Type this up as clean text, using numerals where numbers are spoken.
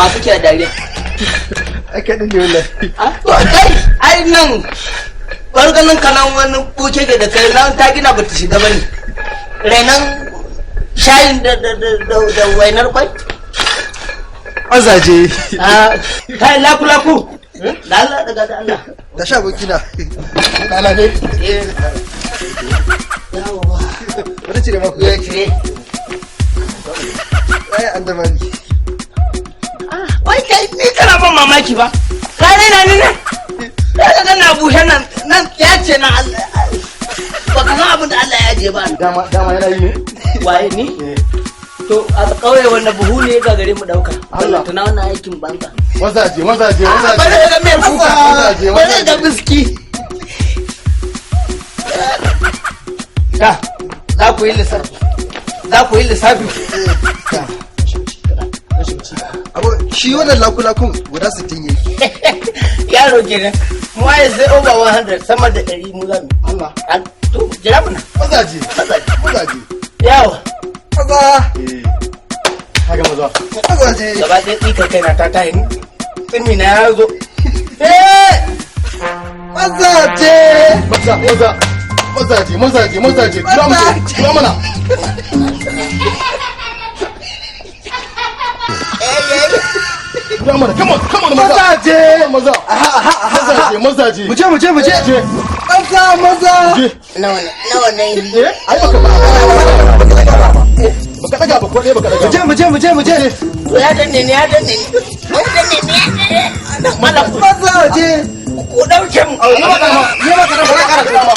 Wa kake dariya? Ai kai din ne wallahi. Ah, to kai, ai nan barganin kanan wani buke da kai nan ta gina bata shiga bane. Renan shayin da wainar kwai. Mazaje. Ah, kai laku laku. Da Allah, daga da Allah. Da sha abokina. Dala ne. Eh. Yawwa. Bari cire maku. Ya cire. Ai an da mani. Wai kai, ni kana ban mamaki ba. Ka raina ni ne? Ka ga na bushe nan nan ya ce na Allah. Ba ka san abin da Allah ya ajiye ba. Dama dama yana yi ne. Waye ni? To a ƙauye wanda buhu ne ga gare mu ɗauka. Allah. Tuna wannan aikin banza. Mazaje, mazaje, mazaje. Bari ga mai kuka. Mazaje, Bari mazaje. ga biski. Ta, za ku yi lissafi. Za ku yi lissafi. Abu shi wannan lakulakun guda 60 yake. Yaro kenan. Mu ai sai over 100, sama da 100 mu za mu. Allah. To jira muna. Mazaje. Mazaje. Mazaje. Yawa. Maza. Eh. Kaga maza. Mazaje. Gaba ɗaya tsikar kaina ta tayi. Tsimi na ya zo. Eh! Mazaje. Maza, maza. Mazaje, mazaje, mazaje. Tura mu, tura mana. Tura mana. Come on, come on, maza. Mazaje. Maza. Mazaje, mazaje. Muje, muje, muje. Je. Maza, maza. Je. Nawa ne? Nawa ne? Eh, ai baka ba. Baka daga ba ko ɗaya baka daga. Muje, muje, muje, muje. To ya danne ni, ya danne ni. Ya danne ni, ya danne ni. Malam, Mazaje. ku ɗauke mu. Ni ma karama, ni ma karama, karama.